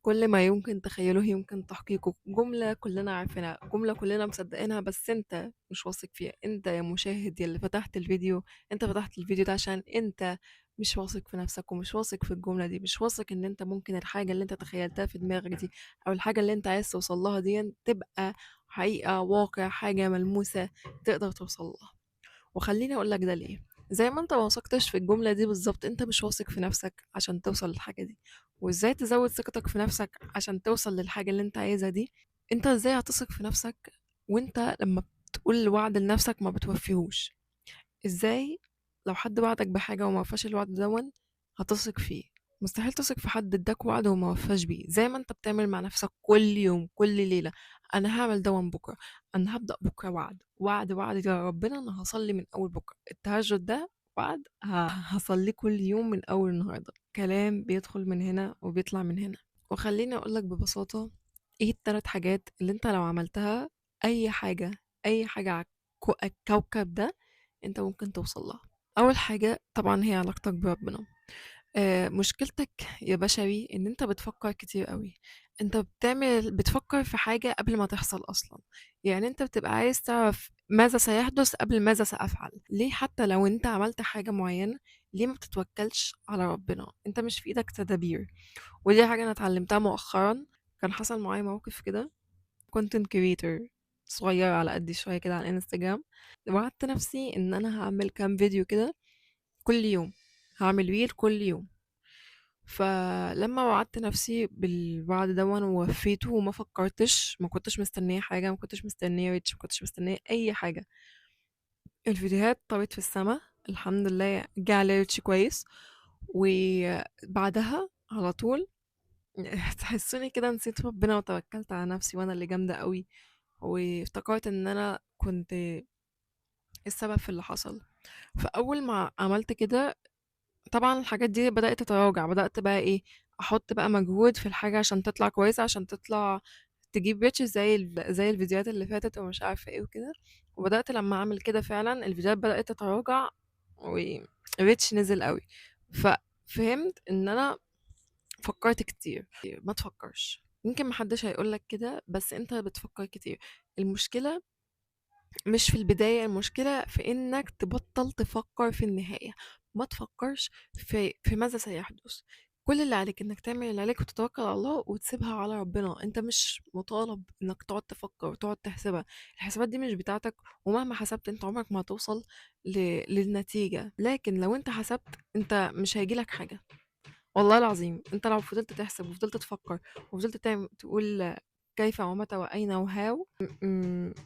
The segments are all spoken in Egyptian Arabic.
كل ما يمكن تخيله يمكن تحقيقه. جملة كلنا عارفينها، جملة كلنا مصدقينها، بس انت مش واثق فيها. انت يا مشاهد يا اللي فتحت الفيديو، انت فتحت الفيديو ده عشان انت مش واثق في نفسك ومش واثق في الجملة دي، مش واثق ان انت ممكن الحاجة اللي انت تخيلتها في دماغك دي او الحاجة اللي انت عايز توصل لها دي تبقى حقيقة، واقع، حاجة ملموسة تقدر توصل لها. وخليني اقول لك ده ليه. زي ما انت ما وثقتش في الجملة دي بالظبط، انت مش واثق في نفسك عشان توصل للحاجة دي. وازاي تزود ثقتك في نفسك عشان توصل للحاجة اللي انت عايزها دي؟ انت ازاي هتثق في نفسك وانت لما بتقول وعد لنفسك ما بتوفيهوش؟ ازاي لو حد وعدك بحاجة وما وفاش الوعد دون هتثق فيه؟ مستحيل تثق في حد اداك وعد وما وفاش بيه. زي ما انت بتعمل مع نفسك كل يوم كل ليلة، انا هعمل دون بكرة، انا هبدأ بكرة، وعد وعد وعد يا ربنا انا هصلي من اول بكرة، التهجد ده وعد هصليه كل يوم من اول النهاردة. كلام بيدخل من هنا وبيطلع من هنا. وخليني اقولك ببساطة ايه التلات حاجات اللي انت لو عملتها، اي حاجة، اي حاجة على الكوكب ده انت ممكن توصل لها. اول حاجة طبعا هي علاقتك بربنا. مشكلتك يا بشري ان انت بتفكر كتير قوي، انت بتفكر في حاجة قبل ما تحصل اصلا. انت بتبقى عايز تعرف ماذا سيحدث قبل ماذا سأفعل. ليه حتى لو انت عملت حاجة معينة ليه ما بتتوكلش على ربنا؟ انت مش في ايدك تدابير. ودي حاجة انا اتعلمتها مؤخرا. كان حصل معايا موقف كده، content creator صغيرة على قد شوية كده على الانستجرام، وعدت نفسي ان انا هعمل كام فيديو كده كل يوم، هعمل ريل كل يوم. فلما وعدت نفسي بالوعد ده ووفيته وما فكرتش، ما كنتش مستنية حاجة، ما كنتش مستنية reach، ما كنتش مستنية أي حاجة، الفيديوهات طارت في السما الحمد لله، جه عليا reach كويس. وبعدها على طول تحسوني كده نسيت ربنا وتوكلت على نفسي وانا اللي جامدة قوي، وافتكرت ان انا كنت السبب في اللي حصل. فاول ما عملت كده طبعا الحاجات دي بدأت تتراجع، بدأت بقى ايه، احط بقى مجهود في الحاجة عشان تطلع كويسة، عشان تطلع تجيب reach زي الفيديوهات اللي فاتت ومش عارفة ايه وكده. وبدأت لما اعمل كده فعلا الفيديوهات بدأت تتراجع و reach نزل قوي. ففهمت ان انا فكرت كتير. ما تفكرش، يمكن محدش هيقولك كده بس انت بتفكر كتير. المشكلة مش في البداية، المشكلة في انك تبطل تفكر في النهاية. ما تفكرش في ماذا سيحدث. كل اللي عليك انك تعمل اللي عليك وتتوكل على الله وتسيبها على ربنا. انت مش مطالب انك تقعد تفكر وتقعد تحسبها، الحسابات دي مش بتاعتك، ومهما حسبت انت عمرك ما هتوصل للنتيجة. لكن لو انت حسبت انت مش هيجيلك حاجة، والله العظيم. انت لو فضلت تحسب وفضلت تفكر وفضلت تقول كيف ومتى وأين وهاو،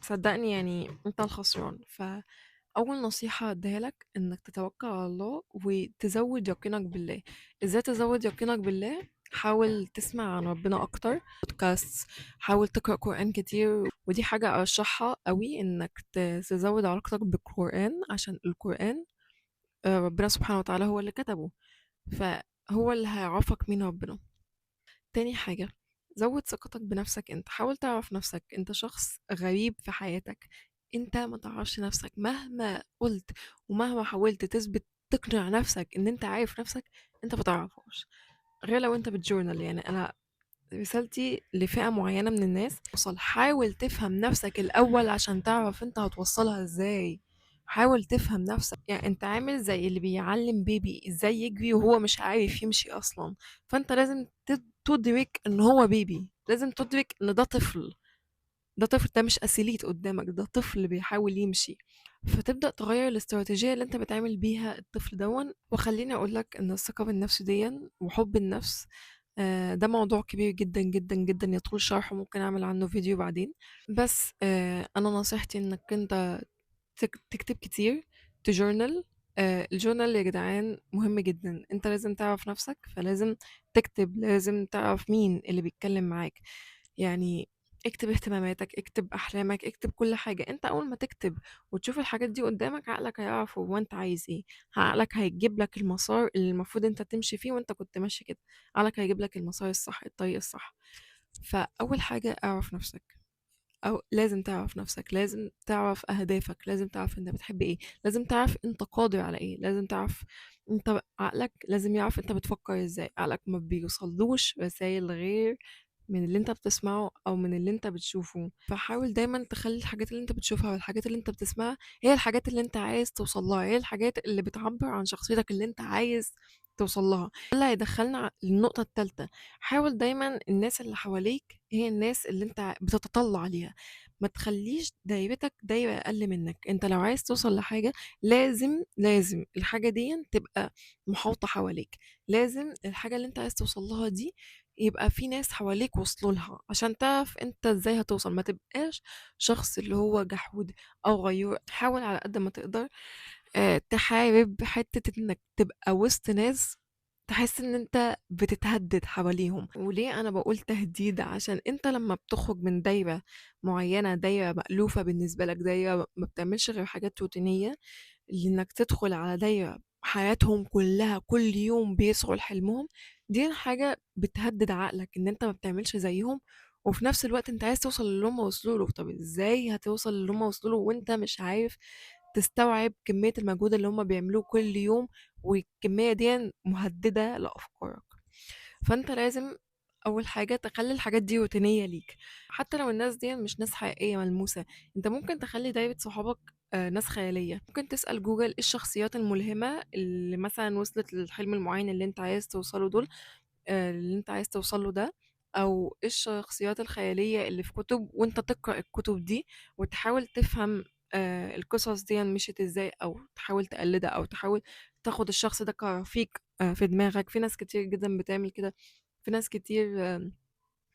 صدقني انت الخسران. فأول نصيحة اديها لك انك تتوكل على الله وتزود يقينك بالله. ازاي تزود يقينك بالله؟ حاول تسمع عن ربنا اكتر، بودكاست، حاول تقرأ قرآن كتير. ودي حاجة ارشحها قوي، انك تزود علاقتك بالقرآن، عشان القرآن، ربنا سبحانه وتعالى هو اللي كتبه، فهو اللي هيعرفك مين ربنا. تاني حاجة، زود ثقتك بنفسك. انت حاول تعرف نفسك، انت شخص غريب في حياتك، انت ما تعرفش نفسك. مهما قلت ومهما حاولت تثبت تقنع نفسك ان انت عارف نفسك، انت ما تعرفهاش غير لو انت بتجورنال. انا رسالتي لفئة معينة من الناس، حاول تفهم نفسك الأول عشان تعرف انت هتوصلها ازاي. حاول تفهم نفسك، انت عامل زي اللي بيعلم بيبي ازاي يجري وهو مش عارف يمشي اصلا. فانت لازم تدرك ان هو بيبي، لازم تدرك ان ده طفل، ده طفل، ده مش أسيليت قدامك، ده طفل بيحاول يمشي. فتبدأ تغير الاستراتيجية اللي انت بتعمل بيها الطفل دون. وخليني اقولك ان الثقة بالنفس دي وحب النفس، ده موضوع كبير جدا جدا جدا يطول شرحه، ممكن اعمل عنه فيديو بعدين. بس انا نصيحتي انك انت تكتب كتير، تجورنال. الجورنال يا جدعان مهم جدا. انت لازم تعرف نفسك، فلازم تكتب، لازم تعرف مين اللي بيتكلم معاك. اكتب اهتماماتك، اكتب احلامك، اكتب كل حاجة. انت اول ما تكتب وتشوف الحاجات دي قدامك، عقلك هيعرف هو انت عايز ايه، عقلك هيجيب لك المسار اللي المفروض انت تمشي فيه وانت كنت ماشي كده، عقلك هيجيب لك المسار الصح، الطريق الصح. فاول حاجة اعرف نفسك، أو لازم تعرف نفسك، لازم تعرف أهدافك، لازم تعرف أنت بتحب إيه، لازم تعرف أنت قادر على إيه، لازم تعرف أنت عقلك لازم يعرف أنت بتفكر إزاي. عقلك ما بيوصلوش رسائل غير من اللي أنت بتسمعه أو من اللي أنت بتشوفه. فحاول دايما تخلي الحاجات اللي أنت بتشوفها والحاجات اللي أنت بتسمعها هي الحاجات اللي أنت عايز توصل لها، هي الحاجات اللي بتعبر عن شخصيتك اللي أنت عايز توصل لها. اللي هيدخلنا للنقطة الثالثة، حاول دايما الناس اللي حواليك هي الناس اللي انت بتتطلع ليها، ما تخليش دايرتك دايرة أقل منك. انت لو عايز توصل لحاجة لازم الحاجة دي تبقى محاوطة حواليك، لازم الحاجة اللي انت عايز توصل لها دي يبقى في ناس حواليك وصلوا لها عشان تعرف انت ازاي هتوصل. ما تبقاش شخص اللي هو جحود او غيور. حاول على قد ما تقدر تحارب حتة انك تبقى وسط ناس تحس ان انت بتتهدد حواليهم. وليه انا بقول تهديد؟ عشان انت لما بتخرج من دايرة معينة، دايرة مألوفة بالنسبة لك، دايرة ما بتعملش غير حاجات روتينية، لانك تدخل على دايرة حياتهم كلها كل يوم بيسعوا لحلمهم، دي حاجة بتهدد عقلك ان انت ما بتعملش زيهم، وفي نفس الوقت انت عايز توصل للي هم وصلوا له. طب ازاي هتوصل للي هم وصلوا له وانت مش عارف تستوعب كمية المجهود اللي هم بيعملوه كل يوم، والكمية دي مهددة لأفكارك؟ فانت لازم أول حاجة تخلي الحاجات دي روتينية ليك، حتى لو الناس دي مش ناس حقيقية ملموسة. انت ممكن تخلي دايرة صحابك ناس خيالية. ممكن تسأل جوجل ايه الشخصيات الملهمة اللي مثلا وصلت للحلم المعين اللي انت عايز توصله دول، اللي انت عايز توصله ده، او ايه الشخصيات الخيالية اللي في كتب، وانت تقرأ الكتب دي وتحاول تفهم القصص دي مشيت ازاي، او تحاول تقلدها، او تحاول تاخد الشخص ده كرفيق في دماغك. في ناس كتير جدا بتعمل كده، في ناس كتير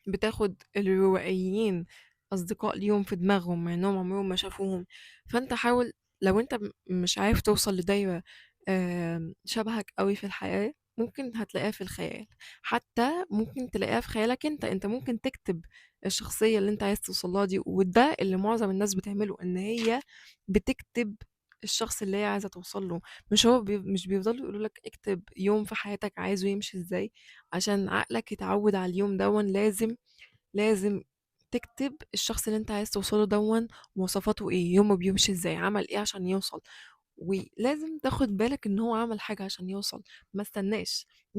بتاخد الروائيين أصدقاء ليهم في دماغهم مع إنهم عمرهم ما شافوهم. فأنت حاول لو أنت مش عارف توصل لدايرة شبهك قوي في الحياة، ممكن هتلاقيها في الخيال، حتى ممكن تلاقيها في خيالك انت. انت ممكن تكتب الشخصية اللي انت عايز توصلها دي، وده اللي معظم الناس بتعمله، ان هي بتكتب الشخص اللي هي عايزة توصل له. مش هو مش بيفضلوا يقولوا لك اكتب يوم في حياتك عايزه يمشي ازاي، عشان عقلك يتعود على اليوم دون. لازم تكتب الشخص اللي انت عايز توصله دون، مواصفاته ايه، يومه بيمشي ازاي، عمل ايه عشان يوصل. ولازم تاخد بالك ان هو عمل حاجة عشان يوصل، ما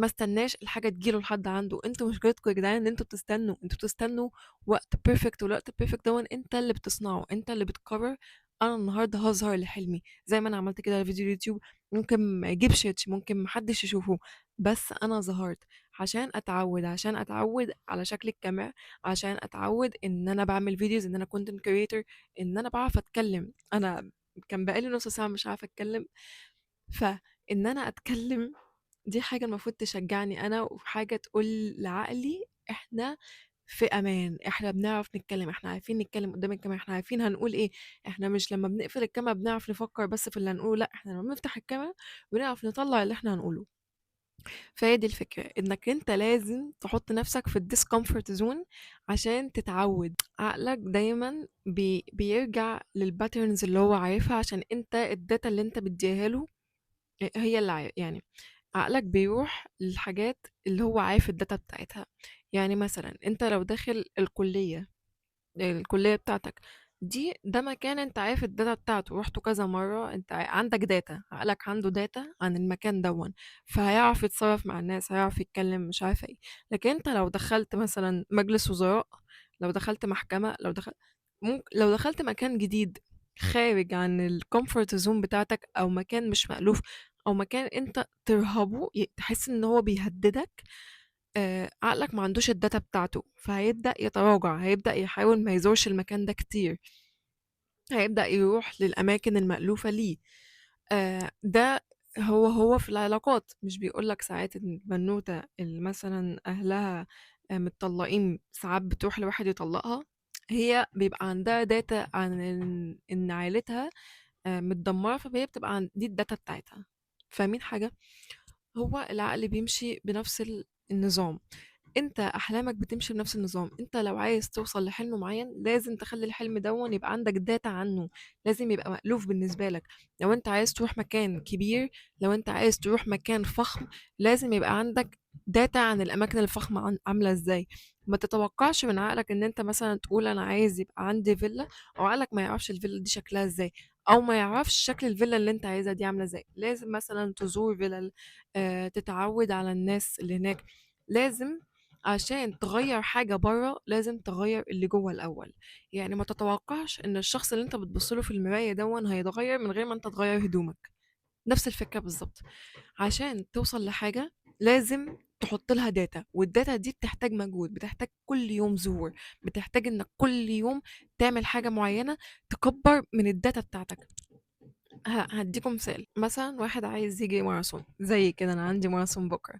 استناش الحاجة تجيله لحد عنده. انتوا مشكلتكم يا جدعان ان انتوا بتستنوا، انتوا بتستنوا وقت perfect، والوقت perfect دون انت اللي بتصنعه، انت اللي بتقرر انا النهارده هظهر لحلمي. زي ما انا عملت كده على فيديو اليوتيوب، ممكن ما يجيبش reach، ممكن ما حدش يشوفه، بس انا ظهرت عشان اتعود، عشان اتعود على شكل الكاميرا، عشان اتعود ان انا بعمل videos، ان انا content creator، ان انا بعرف اتكلم. انا كان بقالي نص ساعة مش عارفة اتكلم، فان انا اتكلم دي حاجة المفروض تشجعني انا، وحاجة تقول لعقلي احنا في امان، احنا بنعرف نتكلم، احنا عارفين نتكلم قدام الكاميرا، احنا عارفين هنقول ايه، احنا مش لما بنقفل الكاميرا بنعرف نفكر بس في اللي هنقوله، لا احنا لما بنفتح الكاميرا بنعرف نطلع اللي احنا هنقوله. فهي دي الفكرة، انك انت لازم تحط نفسك في ال discomfort zone عشان تتعود. عقلك دايما بيرجع لل patterns اللي هو عارفها، عشان انت ال data اللي انت بتديها له هي اللي يعني عقلك بيروح للحاجات اللي هو عارف ال data بتاعتها. يعني مثلا انت لو داخل الكلية بتاعتك دي، ده مكان انت عارف ال data بتاعته، روحته كذا مرة، انت عندك data، عقلك عنده data عن المكان دون، فهيعرف يتصرف مع الناس، هيعرف يتكلم، مش عارفة ايه. لكن انت لو دخلت مثلا مجلس وزراء، لو دخلت محكمة، لو دخلت مكان جديد خارج عن ال comfort zone بتاعتك، او مكان مش مألوف، او مكان انت ترهبه، تحس ان هو بيهددك، عقلك ما عندوش ال data بتاعته، فهيبدأ يتراجع، هيبدأ يحاول ما يزورش المكان ده كتير، هيبدأ يروح للأماكن المألوفة ليه. ده هو في العلاقات. مش بيقولك ساعات إن البنوتة اللي مثلا أهلها، متطلقين ساعات بتروح لواحد يطلقها، هي بيبقى عندها data عن إن عائلتها، متدمرة، فهي بتبقى دي ال data بتاعتها. فاهمين حاجة؟ هو العقل بيمشي بنفس النظام. أنت أحلامك بتمشي بنفس النظام. أنت لو عايز توصل لحلم معين لازم تخلي الحلم دون يبقى عندك data عنه، لازم يبقى مألوف بالنسبة لك. لو أنت عايز تروح مكان كبير، لو أنت عايز تروح مكان فخم، لازم يبقى عندك data عن الأماكن الفخمة عاملة إزاي. ما تتوقعش من عقلك إن أنت مثلا تقول أنا عايز يبقى عندي فيلا، أو عقلك ما يعرفش الفيلا دي شكلها إزاي، أو ما يعرفش شكل الفيلا اللي أنت عايزها دي عاملة إزاي. لازم مثلا تزور فيلل، تتعود على الناس اللي هناك. لازم عشان تغير حاجة برا لازم تغير اللي جوه الأول. ما تتوقعش إن الشخص اللي أنت بتبصله في المراية دون هيتغير من غير ما أنت تغير هدومك. نفس الفكرة بالظبط. عشان توصل لحاجة لازم تحط لها data، وال data دي بتحتاج مجهود، بتحتاج كل يوم ظهور، بتحتاج إنك كل يوم تعمل حاجة معينة تكبر من ال data بتاعتك. هديكم مثال. مثلا واحد عايز يجري ماراثون زي كده، أنا عندي ماراثون بكرة،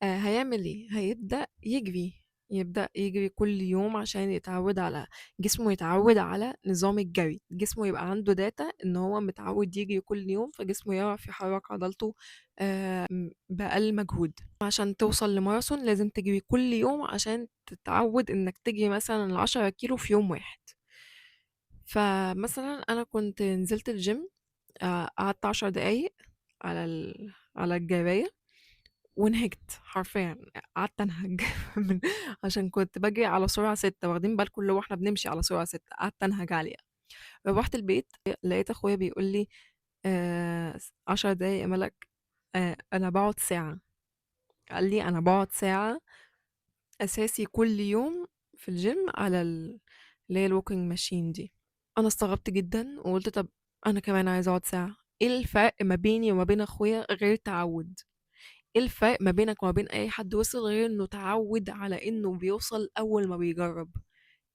هيعمل إيه؟ هيبدأ يجري، يبدأ يجري كل يوم عشان يتعود على جسمه، يتعود على نظام الجري، جسمه يبقى عنده data إن هو متعود يجري كل يوم، فجسمه يعرف يحرك عضلته، بأقل مجهود. عشان توصل لماراثون لازم تجري كل يوم عشان تتعود إنك تجري مثلا 10 كيلو في يوم واحد. فمثلا أنا كنت نزلت الجيم، قعدت 10 دقايق على الجراية ونهجت حرفيا، قعدت انهج عشان كنت بجري على سرعة 6، واخدين بالكم اللي هو احنا بنمشي على سرعة 6، قعدت انهج عليها. روحت البيت لقيت اخويا بيقول لي، 10 دقايق يا ملك، انا بقعد ساعة. قال لي انا بقعد ساعة اساسي كل يوم في الجيم على اللي هي ال walking machine دي. انا استغربت جدا وقلت طب انا كمان عايزة اقعد ساعة. ايه الفرق ما بيني وما بين اخويا غير تعود؟ ايه الفرق ما بينك وما بين اي حد وصل غير انه تعود على انه بيوصل اول ما بيجرب؟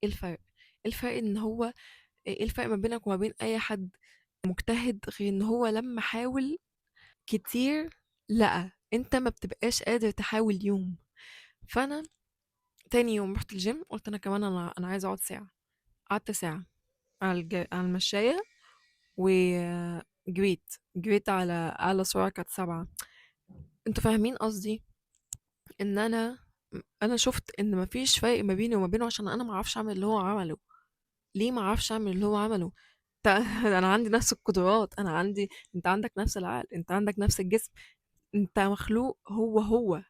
ايه الفرق؟ ايه الفرق ان هو ايه الفرق ما بينك وما بين اي حد مجتهد غير ان هو لما حاول كتير لقى؟ انت ما بتبقاش قادر تحاول يوم. فانا تاني يوم رحت الجيم قلت انا كمان انا عايزه اقعد ساعه. قعدت ساعه على المشايه وجريت، جريت على اعلى سرعه كانت 7. انتوا فاهمين قصدي؟ ان انا شفت ان مفيش فرق ما بيني وما بينه عشان انا ما اعرفش اعمل اللي هو عمله. ليه ما اعرفش اعمل اللي هو عمله؟ انا عندي نفس القدرات، انت عندك نفس العقل، انت عندك نفس الجسم، انت مخلوق هو هو،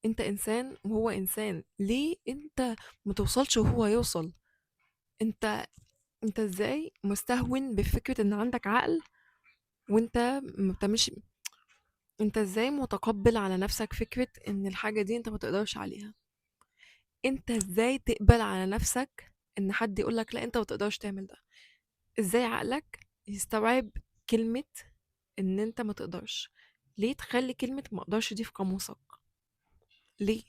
انت انسان وهو انسان. ليه انت ما توصلش وهو يوصل؟ انت ازاي مستهون بفكرة ان عندك عقل وانت ما بتعملش؟ انت ازاي متقبل على نفسك فكرة ان الحاجة دي انت ما تقدرش عليها؟ انت ازاي تقبل على نفسك ان حد يقولك لا انت ما تقدرش تعمل ده؟ ازاي عقلك يستوعب كلمة ان انت ما تقدرش؟ ليه تخلي كلمة ما اقدرش دي في قاموسك؟ ليه؟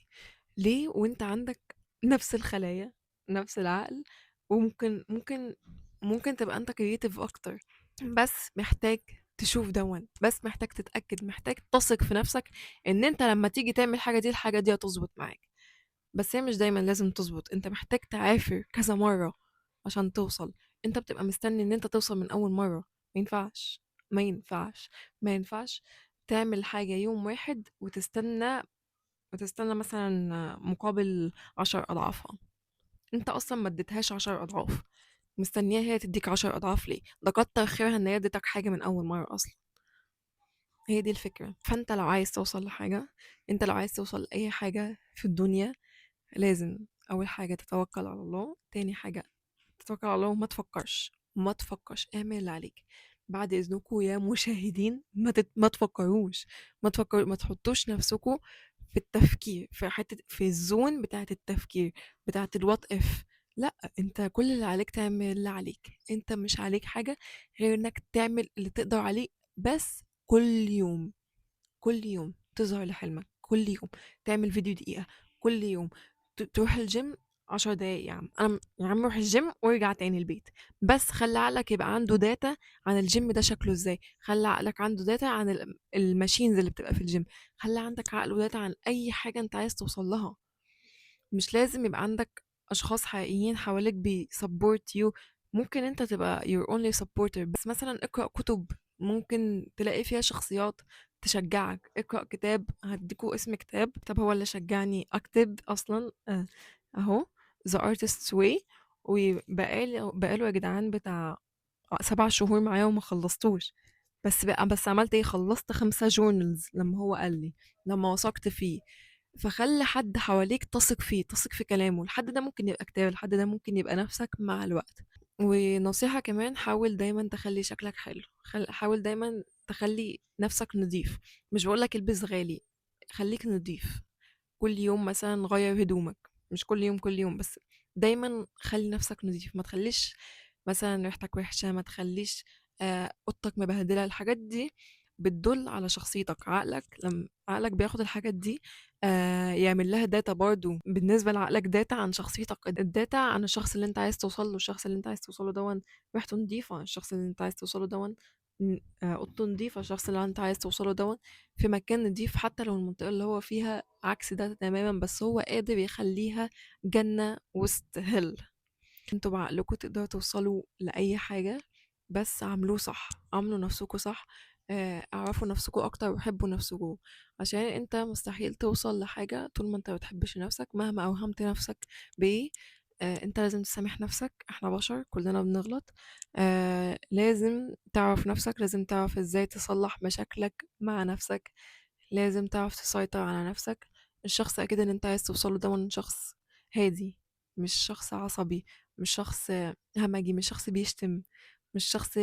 ليه وانت عندك نفس الخلايا نفس العقل، وممكن ممكن ممكن تبقى انت creative اكتر، بس محتاج تشوف دون، بس محتاج تتأكد، محتاج تثق في نفسك ان انت لما تيجي تعمل حاجة دي الحاجة دي هتظبط معاك. بس هي مش دايما لازم تظبط، انت محتاج تعافر كذا مرة عشان توصل. انت بتبقى مستني ان انت توصل من اول مرة. ما ينفعش، ما ينفعش، ما ينفعش تعمل حاجة يوم واحد وتستنى مثلا مقابل 10 اضعافها. انت اصلا ما اديتهاش 10 اضعاف، مستنياها هي تديك 10 اضعاف ليه؟ ده كتر خيرها ان هي اديتك حاجة من اول مرة اصلا. هي دي الفكرة. فانت لو عايز توصل لحاجة، انت لو عايز توصل لأي حاجة في الدنيا، لازم اول حاجة تتوكل على الله، تاني حاجة تتوكل على الله وما تفكرش، ما تفكرش، اعمل اللي عليك. بعد اذنكم يا مشاهدين، ما تفكروش، ما تفكروا، ما تحطوش نفسكم في التفكير، في حتة، في الزون بتاعة التفكير بتاعة الوات اف. لا، انت كل اللي عليك تعمل اللي عليك، انت مش عليك حاجة غير انك تعمل اللي تقدر عليه بس. كل يوم، كل يوم تظهر لحلمك، كل يوم تعمل فيديو دقيقة، كل يوم تروح الجيم 10 دقايق يا عم. انا يا عم روح الجيم وارجع تاني البيت، بس خلي عقلك يبقى عنده data عن الجيم ده شكله ازاي، خلي عقلك عنده data عن ال machines اللي بتبقى في الجيم، خلي عندك عقل و data عن اي حاجة انت عايز توصل لها. مش لازم يبقى عندك اشخاص حقيقيين حواليك بي support you، ممكن انت تبقى your only supporter. بس مثلا اقرأ كتب ممكن تلاقي فيها شخصيات تشجعك. اقرأ كتاب، هديكوا اسم كتاب، طب هو اللي شجعني اكتب اصلا، اهو The Artist's Way، وبقاله يا جدعان بتاع 7 شهور معايا وما خلصتوش، بس عملت ايه؟ خلصت 5 journals لما هو قال لي، لما وثقت فيه. فخلي حد حواليك تثق فيه، تثق في كلامه. الحد ده ممكن يبقى كتاب، الحد ده ممكن يبقى نفسك مع الوقت. ونصيحة كمان، حاول دايما تخلي شكلك حلو، حاول دايما تخلي نفسك نظيف. مش بقولك البس غالي، خليك نظيف كل يوم، مثلا غير هدومك، مش كل يوم كل يوم، بس دايما خلي نفسك نظيف. ما تخليش مثلا ريحتك وحشة، ما تخليش اوضتك مبهدلة. الحاجات دي بتدل على شخصيتك. لما عقلك بياخد الحاجات دي، يعمل لها data برضو. بالنسبة لعقلك data عن شخصيتك، ال data عن الشخص اللي انت عايز توصل له. الشخص اللي انت عايز توصله دون ريحته نظيفة، الشخص اللي انت عايز توصله دون اوضته نظيفة، الشخص اللي انت عايز توصله دون في مكان نظيف، حتى لو المنطقة اللي هو فيها عكس ده تماما، بس هو قادر يخليها جنة وسط hell. انتوا بعقلكم تقدروا توصلوا لأي حاجة، بس عاملوه صح، عاملوا نفسكم صح، اعرفوا نفسكم اكتر وحبوا نفسكم، عشان انت مستحيل توصل لحاجة طول ما انت ما بتحبش نفسك، مهما اوهمت نفسك بايه. انت لازم تسامح نفسك، احنا بشر كلنا بنغلط. لازم تعرف نفسك، لازم تعرف ازاي تصلح مشاكلك مع نفسك، لازم تعرف تسيطر على نفسك. الشخص اكيد اللي انت عايز توصله ده من شخص هادي، مش شخص عصبي، مش شخص همجي، مش شخص بيشتم، مش شخص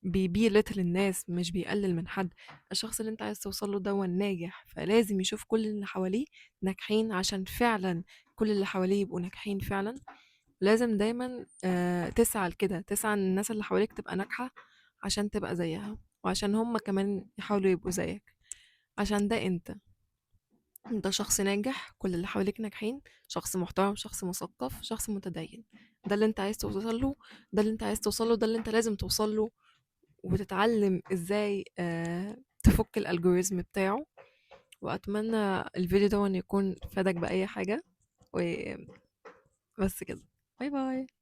بيبي لتل الناس، مش بيقلل من حد. الشخص اللي انت عايز توصله ده هو الناجح، فلازم يشوف كل اللي حواليه ناجحين عشان فعلا كل اللي حواليه يبقوا ناجحين فعلا. لازم دايما تسعى لكده، تسعى ان الناس اللي حواليك تبقى ناجحة عشان تبقى زيها، وعشان هم كمان يحاولوا يبقوا زيك، عشان ده انت شخص ناجح، كل اللي حواليك ناجحين، شخص محترم، شخص مثقف، شخص متدين. ده اللي انت عايز توصل له، ده اللي انت عايز توصل له، ده اللي انت لازم توصل له، وتتعلم ازاي تفك الالجوريزم بتاعه. واتمنى الفيديو ده يكون فادك باي حاجه، وبس كده، bye bye.